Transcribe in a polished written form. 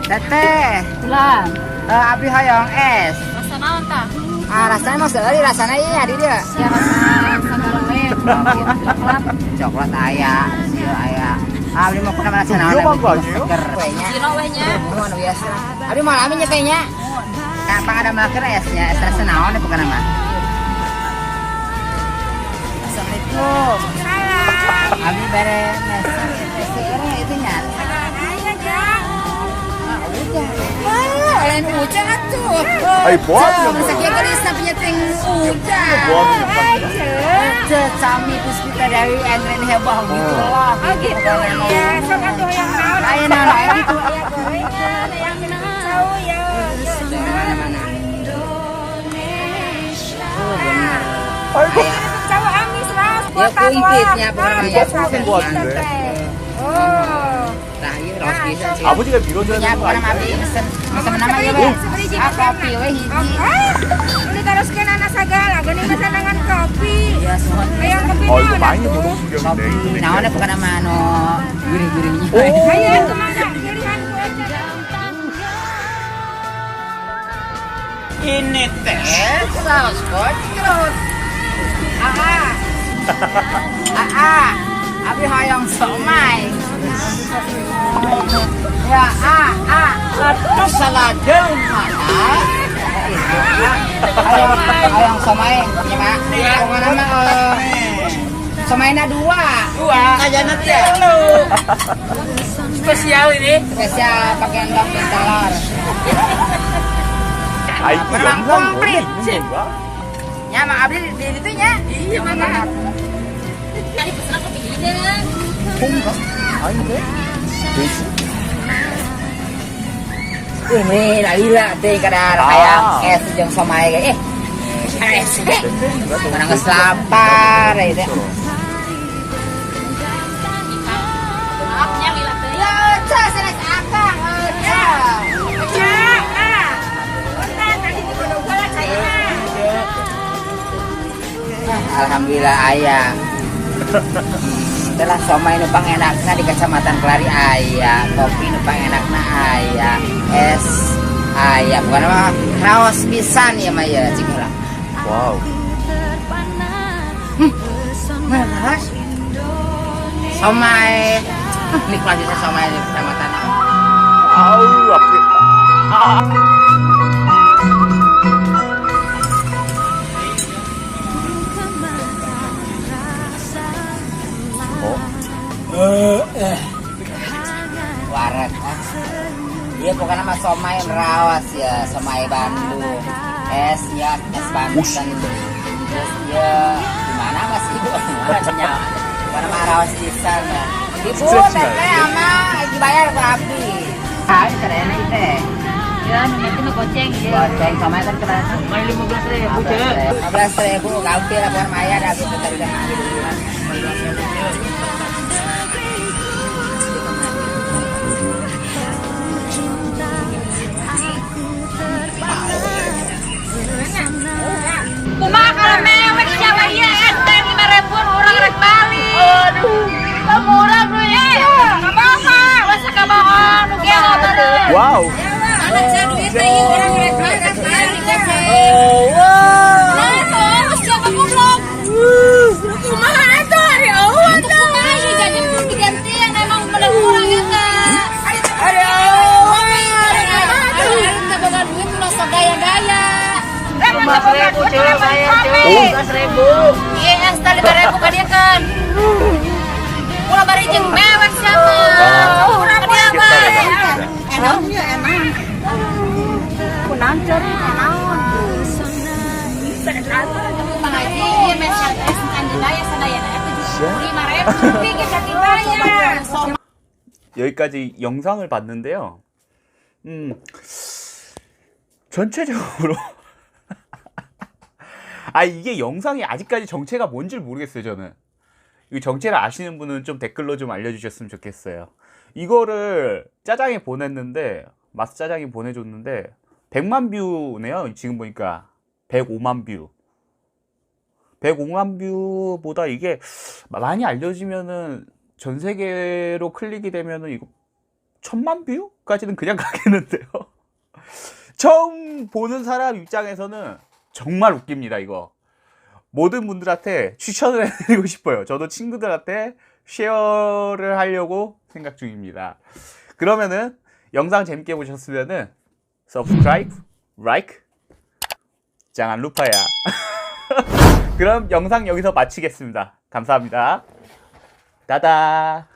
Teteh, Ulah. Abi hoyong es. Rasa naon tah? Ah, rasanya mah seuri rasana ieu di dieu. Ya rasa sagala we, coklat. Coklat aya, ieu aya. Ah, abdi mau kunaon rasa naon? 위험한 거 아니에요? Seger we nya. Cino we nya. Nuhun biasa. Abdi mau lami nya teh nya. Kapan ada makan esnya, es rasa naon bukan mah. Assalamualaikum. Abi bere meser meser itu nya. Ah, udah. Ah, lain hujan atuh. 아니, 뭐 하는 Masa 거예요? kieu geus sampai ting hujan. 뭐 하는 영상이야? Cek sami Puspita Dewi Endren heboh gitu lah. Oh gitu ya, sok atuh yang naon. Aya naon aya gitu. Aya gorengan, yang cau ya. Mana-mana. Oh, bener. 아이고. Cau amis lah, Ya, kumpitnya, pokoknya 이거 뽑은 거 같은데. Oh. Tah ieu raos pisan sih. 아버지가 밀어줘야 Nya 되는 거 pokona mah 아닌가요? abdi mesen mesen nama ieu we. Seberiji Ah, kopi we hiji. Ah, ini teruskeun anak sagala, geuning pesanangan kopi. Ya suhun. Hayang kopi 아, 이거 naon 많이 atuh? 보는 Kopi 풍경인데. naon pokona mah anu gurih-gurihnya. 오! Hayang kumaha pilihan ku aja. Ini teh saus kocrut. Aa. Aa. Abi hoyong somai. Ya, a, a. Aduh salah jelma. Hoyong hoyong somai, ya, Pak. Pokoknya mah somaina dua. Dua. Kayaknya telu. Spesial ini. Spesial pakai endok dan telur. 아, 이거 Memang 영상이 원래 komplit. 있는 건가? Ya, Mak Abdi di itu nya. Iya mana? Tadi pesan kopi ini. 소인가? 아닌데? 돼지? Ini lila teh kadar Ah. hayang es jeung somai ge. Eh. Es. 멧돼지인가? 저거 Orang 돼지 geus lapar 같은데. ya teh. Maafnya lila teh. Ya, cah sanes akang, cah. Ya, ah. Punten tadi digodog heula caina. Alhamdulillah aya. Telah somai nu pangenakna di Kecamatan Klari aya, kopi nu pangenakna aya, es aya. Bukan mah raos pisan ya mah ya cik heula. 와우. Mana? Somai. Nikmat bisa somai di kecamatan. 아우, 아프겠다. 어? Waret ah. Iya pokoknya mah somai rawas ya, somai Bandung. Es ya, es Banten. Terus ya gimana mas ibu? Gimana cenyawa? Pokoknya mah rawas pisan ya. Ibu teteh ama dibayar ku abdi. Ah, ini sadayana ieu teh. Ya, nu nanti mah goceng ya. Goceng somai kan kena Main 15 ribu cek. 15 ribu gampil lah bukan maya dah gitu tadi udah ngambil duluan. Kumaha kalau mewek siapa ieu es teh 5 ribuan urang rek balik. Aduh, kamu urang nu ye. Kabawa, masa kabawa nu gelo beureum. 와우. Mana sia duit teh ieu urang rek balik balik. Oh, wow. Nah, tuh, siapa goblok? Kumaha atuh ari eueuh tuh. Kumaha sih jajan kudu digantian emang bener urang eta. Aduh. Aduh, teu boga duit ulah sok gaya-gaya. 15 ribu cek, bayar cek. 15 ribu. Iya, es teh 5 ribu ka dieu kan. Ulah bari jeung mewek siapa? Ka dieu mah. Enak ya enak. Kunaon ceurik naon. Bang Haji, ieu meser es can dibayar sadayana eta 75 ribu. Pikir can dibayar. Sok 여기까지 영상을 봤는데요. 전체적으로 아, 이게 영상이 아직까지 정체가 뭔지 모르겠어요, 저는. 이 정체를 아시는 분은 좀 댓글로 좀 알려주셨으면 좋겠어요. 이거를 짜장이 보냈는데, 마스 짜장이 보내줬는데 100만 뷰네요. 지금 보니까 105만 뷰. 105만 뷰보다 이게 많이 알려지면은 전 세계로 클릭이 되면은 이거 1000만 뷰까지는 그냥 가겠는데요. 처음 보는 사람 입장에서는 정말 웃깁니다, 이거. 모든 분들한테 추천을 해드리고 싶어요. 저도 친구들한테 share를 하려고 생각 중입니다. 그러면은 영상 재밌게 보셨으면은 subscribe, like, jangan lupa야. 그럼 영상 여기서 마치겠습니다. 감사합니다. 따다.